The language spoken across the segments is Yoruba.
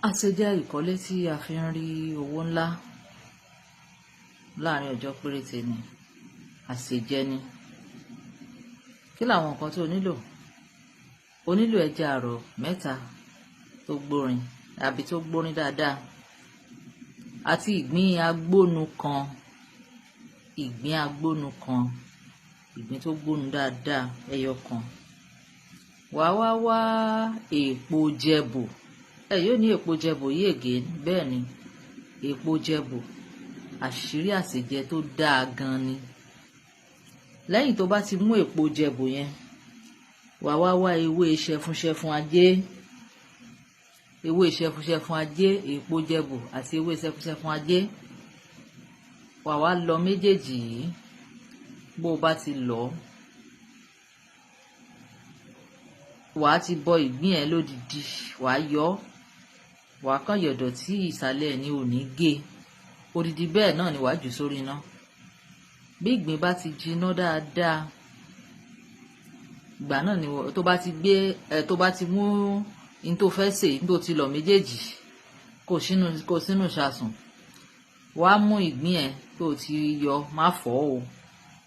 Àṣejẹ ìkọ́lé tí a fi ń rí owó ńlá láàrin ọjọ́ péréte ni àṣejẹ ni. Kí làwọn nǹkan tó nílò? O nílò ẹja àrọ̀ mẹ́ta tó gbórin àbí tó gbórin dáadáa, àti ìgbín agbónu kan, ìgbín agbónu kan, ìgbín tó gbónu dáadáa ẹyọ kan. Wàá wá wá èèpo jẹbò. Ẹ yóò ní èèpo jẹbò yìí again. Bẹ́ẹ̀ ni, èèpo jẹbò, àṣírí àṣejẹ tó dáa gan ni. Lẹ́yìn tó bá ti mú èèpo jẹbò yẹn, wàá wá wá ewé ṣẹfunṣẹfun ajé, ewé ṣẹfunṣẹfun ajé, èèpo jẹbò àti ewé ṣẹfunṣẹfun ajé. Wàá wá lọ méjèèjì yìí. Bó o bá ti lọ, wàá ti bọ ìgbín ẹ lódidi, wàá yọ, wàá kàn yọ̀dọ̀ tí ìsàlẹ̀ ẹ̀ ní ò ní gé odidi. Bẹ́ẹ̀ náà ni wàá jù sórí iná. Bí ìgbín bá ti jiná dáadáa, ìgbà náà ni tó bá ti gbé ẹ, tó bá ti mú in tó fẹ́ sè, in tó ti lọ méjèèjì, kó sínú ìṣasùn, wàá mú ìgbín ẹ tó ti yọ, má fọ́ o,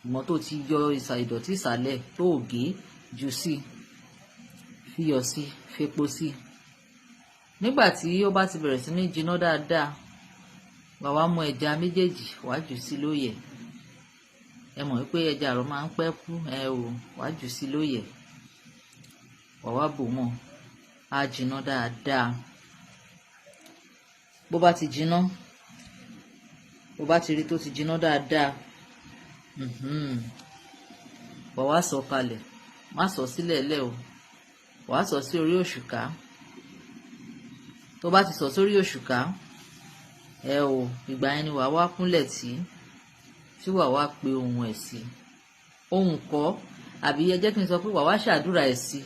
ìmọ̀ tó ti yọ ìsà ìdọ̀tí ìsàlẹ̀ tó gé jù sí, fiyọ̀ sí, fepo sí. Nígbà tí ó bá ti bẹ̀rẹ̀ sí ní jiná dáadáa, wàá wá mú ẹja méjèèjì, wàá jù sí lóyè. Ẹ mọ̀ wípé ẹja àrọ̀ máa ń pẹ́ kú ẹ o. Wàá jù sí lóyè, wàá wá bò mọ́, á jiná dáadáa. Bó bá ti jiná, bó bá ti rí tó ti jiná dáadáa, wàá wá sọ̀ kalẹ̀. Má sọ̀ sílẹ̀ lẹ́ o, wàá sọ̀ sí orí òṣùká. Tó bá ti sọ̀ sórí òṣùká ẹ o, ìgbà yẹn ni wàá wá kúnlẹ̀ tí wàá wá pe ohun ẹ̀ sí. Ohun kọ́, àbí ẹ jẹ́ kí n sọ pé wàá wá ṣàdúrà ẹ̀ sí,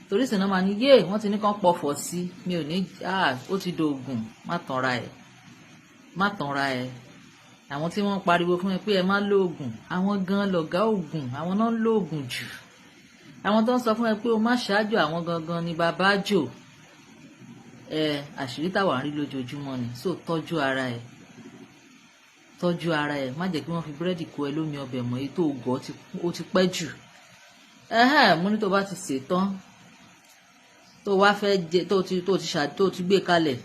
torí sì náà máa ní yé wọ́n ti ní kán pọ̀fọ̀ sí mi ò ní. Ó ti dògùn. Má tanra ẹ̀, má tanra ẹ̀. Àwọn tí wọ́n pariwo fún ẹ pé ẹ má lóògùn, àwọn gan lọ̀gá ògùn, àwọn náà ń lóògùn jù. Àwọn tó ń sọ fún ẹ pé o má ṣáájú, àwọn gangan ni bàbá jò ẹ. Àṣírí táwa ń rí lójoojúmọ́ ni. So tọ́jú ara ẹ, tọ́jú ara ẹ. Má jẹ́ kí wọ́n fi búrẹ́dì kó ẹ lómi ọbẹ̀ mọ́. Èyí tó gọ́ ó ti pẹ́ jù. Ẹhẹ́n, mo ní tó bá ti sè tán, tó wá fẹ́ jẹ, tó ti gbé kalẹ̀,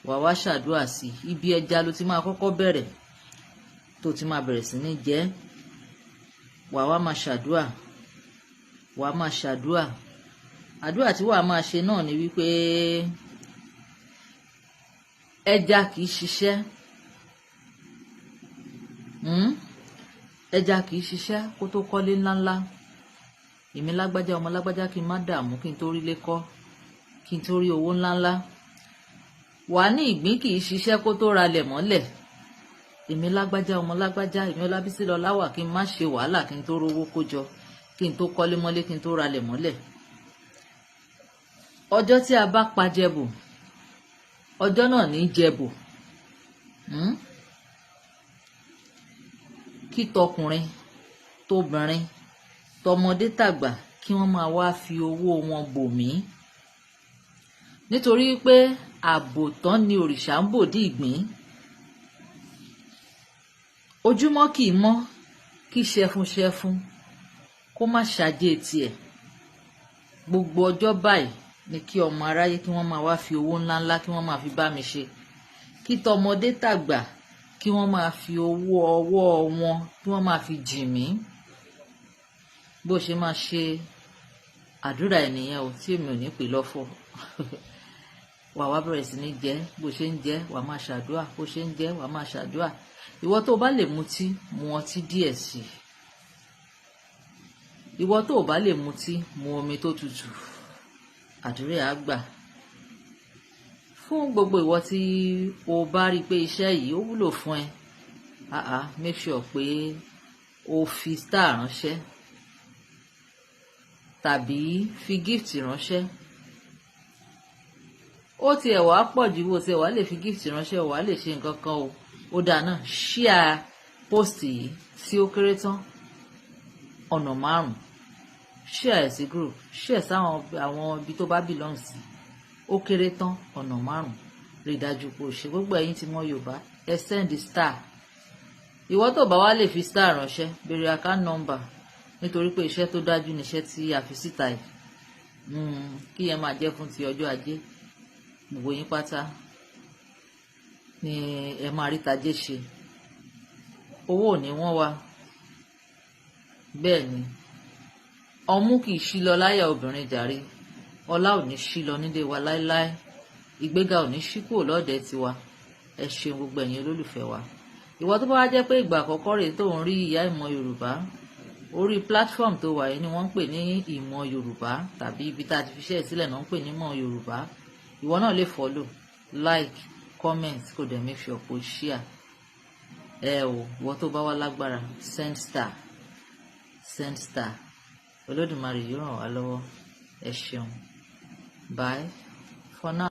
wàá wá ṣàdúrà sí. Ibi ẹja ló ti máa kọ́kọ́ bẹ̀rẹ̀, tó ti máa bẹ̀rẹ̀ sí ní jẹ. Wàá wá máa ṣàdúrà, wàá máa ṣàdúrà. Àdúrà tí wàá máa ṣe náà ni wípé ẹja kì í ṣiṣẹ́, Ẹja kì í ṣiṣẹ́ kó tó kọ́lé ńláńlá. Èmi lágbájá, ọmọ lágbájá, kí n má dààmú kí n tó rí lé kọ́, kí n tó rí owó ńláńlá. Wà ní ìgbín kì í ṣiṣẹ́ kó tó ralẹ̀ mọ́lẹ̀. Èmi lágbájá, ọmọ lágbájá, èmi Ọlábísí lọ láwà, kí n má ṣe wàhálà kí n tó rówó kójọ, kí n tó kọ́lé mọ́lé, kí n tó ralẹ̀ mọ́lẹ̀. Ọjọ́ tí a bá pa jẹbò, ọjọ́ náà ní jẹbò. Kí tọkùnrin tóbìnrin, tọmọdé tàgbà, kí wọ́n máa wá fi owó wọn bò mí, nítorí pé ààbò tán ni òrìṣà ń bòdì ìgbín. Ojúmọ́ kì í mọ́ kí ṣẹfunṣẹfun kó má ṣàjẹ́ tiẹ̀. Gbogbo ọjọ́ báyìí ni kí ọmọ aráyé kí wọ́n máa wá fi owó ńláńlá kí wọ́n máa fi bá mi ṣe. Kí tọmọdé tàgbà kí wọ́n máa fi owó ọwọ́ wọn kí wọ́n máa fi jì mí. Bó ṣe máa ṣe àdúrà ènìyàn o, tí èmi ò ní pè lọ́fọ̀. Wà wá bẹ̀rẹ̀ sí ní jẹ. Bó ṣe ń jẹ, wà máa ṣàdúrà. Bó ṣe ń jẹ, wà máa ṣàdúrà. Ìwọ tó bá lè mutí, mu ọtí díẹ̀ sí i. Ìwọ tó bá lè mutí, mu omi tó tutù. Àdúrà á gbà fún gbogbo ìwọ tí o bá rí i pé iṣẹ́ yìí ó wúlò fún ẹ. Make sure pé o fi star ránṣẹ́ tàbí fi gift ránṣẹ́. Ó tiẹ̀ wá pọ̀ jù, bó tiẹ̀ wá lè fi gift ránṣẹ́, wá lè ṣe nǹkan kan o. Ó dáa náà, share post yìí sí ó kéré tán ọ̀nà márùn-ún. Share ẹ̀ sí group, share sáwọn àwọn ibi tó bá belong sí. Ó kéré tán, ọ̀nà márùn-ún, rí i dájú pé o ṣe. Gbogbo ẹ̀yin tí mọ̀ Yorùbá, ẹ send star. Ìwọ tó bá wá lè fi star ránṣẹ́, béèrè account number, nítorí pé iṣẹ́ tó dájú níṣẹ́ tí a fi síta yìí. Kí yẹn máa jẹ́ fún ti ọjọ́ ajé. Gbogbo yín pátá ni ẹ máa rí tajé ṣe. Owó ò ní wọ́n wa. Bẹ́ẹ̀ ni, ọmú kì í ṣí lọ láyà obìnrin jàre. Ọlá ò ní ṣí lọ nílé wa láéláé. Ìgbéga ò ní ṣí kúrò lọ́ọ̀dẹ̀ tiwa. Ẹ ṣeun, gbogbo ẹ̀yin olólùfẹ́ wa. Ìwọ tó bá wá jẹ́ pé ìgbà àkọ́kọ́ rèé tó ń rí Ìyá Ìmọ̀ Yorùbá, orí platform tó wà yìí ni wọ́n ń pè ní Ìmọ̀ Yorùbá, tàbí ibi tá a ti fi ṣẹ́ sílẹ̀ náà ń pè ní Ìmọ̀ Yorùbá. Ìwọ náà lè follow, like, comment, kó dẹ̀ make sure kó share ẹ o. Ìwọ tó bá wá lágbára, send star, send star. Olódùmarè yóò ràn wá lọ́wọ́. Ẹ ṣeun. Bye for now.